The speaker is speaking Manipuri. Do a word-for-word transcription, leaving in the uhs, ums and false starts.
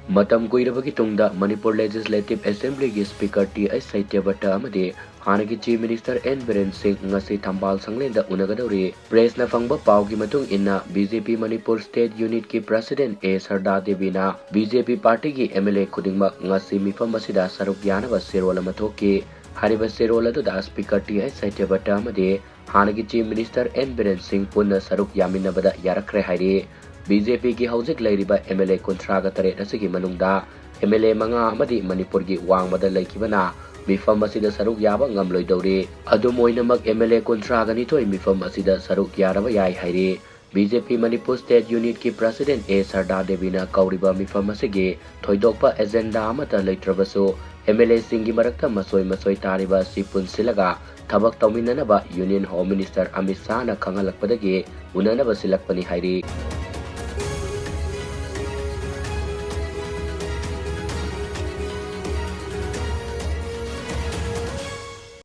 ꯃꯇꯝ ꯀꯨꯏꯔꯕꯒꯤ ꯇꯨꯡꯗ ꯃꯅꯤꯄꯨꯔ Legislative Assemblyꯒꯤ Speaker ꯇꯤ ꯑꯩꯆ ꯁꯇ꯭ꯌꯕ꯭ꯔꯇ ꯑꯃꯗꯤ ꯍꯥꯟꯅꯒꯤ Chief Minister ꯑꯦꯟ ꯕꯤꯔꯦꯟ ꯁꯤꯡ ꯉꯁꯤ ꯊꯝꯕꯥꯜ ꯁꯪꯂꯦꯟꯗ ꯎꯅꯒꯗꯧꯔꯤ꯫ Pressꯅ ꯐꯪꯕ ꯄꯥꯎꯒꯤ ꯃꯇꯨꯡ ꯏꯟꯅ, B J P Manipur State Unitꯀꯤ President ꯑꯦ ꯁꯔꯗꯥ ꯗꯦꯕꯤꯅ ꯕꯤ ꯖꯦ ꯄꯤ partyꯒꯤ ꯑꯦꯝ ꯑꯦꯜ ꯑꯦ ꯈꯨꯗꯤꯡꯃꯛ ꯉꯁꯤ ꯃꯤꯐꯝ ꯑꯁꯤꯗ ꯁꯔꯨꯛ ꯌꯥꯅꯕ ꯆꯦꯔꯣꯜ ꯑꯃ ꯊꯣꯛꯈꯤ꯫ ꯍꯥꯏꯔꯤꯕ ꯆꯦꯔꯣꯜ ꯑꯗꯨꯗ Speaker ꯇꯤ ꯑꯩꯆ ꯁꯇ꯭ꯌꯕ꯭ꯔꯇ ꯑꯃꯗꯤ ꯍꯥꯟꯅꯒꯤ Chief Minister ꯑꯦꯟ ꯕꯤꯔꯦꯟ ꯁꯤꯡ ꯄꯨꯟꯅ ꯁꯔꯨꯛ ꯌꯥꯃꯤꯟꯅꯕꯗ ꯌꯥꯔꯛꯈ꯭ꯔꯦ ꯍꯥꯏꯔꯤ꯫ ꯕꯤ ꯖꯦ ꯄꯤꯒꯤ ꯍꯧꯖꯤꯛ ꯂꯩꯔꯤꯕ ꯑꯦꯝ ꯑꯦꯜ ꯑꯦ ꯀꯨꯟꯊ꯭ꯔꯥꯒ ꯇꯔꯦꯠ ꯑꯁꯤꯒꯤ ꯃꯅꯨꯡꯗ ꯑꯦꯝ ꯑꯦꯜ ꯑꯦ ꯃꯉꯥ ꯑꯃꯗꯤ ꯃꯅꯤꯄꯨꯔꯒꯤ ꯋꯥꯡꯃꯗ ꯂꯩꯈꯤꯕꯅ ꯃꯤꯐꯝ ꯑꯁꯤꯗ ꯁꯔꯨꯛ ꯌꯥꯕ ꯉꯝꯂꯣꯏꯗꯧꯔꯤ꯫ ꯑꯗꯨꯝ ꯑꯣꯏꯅꯃꯛ, ꯑꯦꯝ ꯑꯦꯜ ꯑꯦ ꯀꯨꯟꯊ꯭ꯔꯥꯒ ꯅꯤꯊꯣꯏ ꯃꯤꯐꯝ ꯑꯁꯤꯗ ꯁꯔꯨꯛ ꯌꯥꯔꯕ ꯌꯥꯏ ꯍꯥꯏꯔꯤ꯫ B J P Manipur State Unitꯀꯤ President ꯑꯦ ꯁꯔꯗꯥ ꯗꯦꯕꯤꯅ ꯀꯧꯔꯤꯕ ꯃꯤꯐꯝ ꯑꯁꯤꯒꯤ ꯊꯣꯏꯗꯣꯛꯄ agenda ꯑꯃꯠꯇ ꯂꯩꯇ꯭ꯔꯕꯁꯨ, ꯑꯦꯝ ꯑꯦꯜ ꯑꯦꯁꯤꯡꯒꯤ ꯃꯔꯛꯇ ꯃꯆꯣꯏ ꯃꯆꯣꯏ ꯇꯥꯔꯤꯕ ꯑꯁꯤ ꯄꯨꯟꯁꯤꯜꯂꯒ ꯊꯕꯛ ꯇꯧꯃꯤꯟꯅꯅꯕ Union Home Minister ꯑꯃꯤꯠ ꯁꯥꯍꯅ ꯈꯪꯍꯜꯂꯛꯄꯗꯒꯤ ꯎꯅꯅꯕ ꯁꯤꯜꯂꯛꯄꯅꯤ ꯍꯥꯏꯔꯤ꯫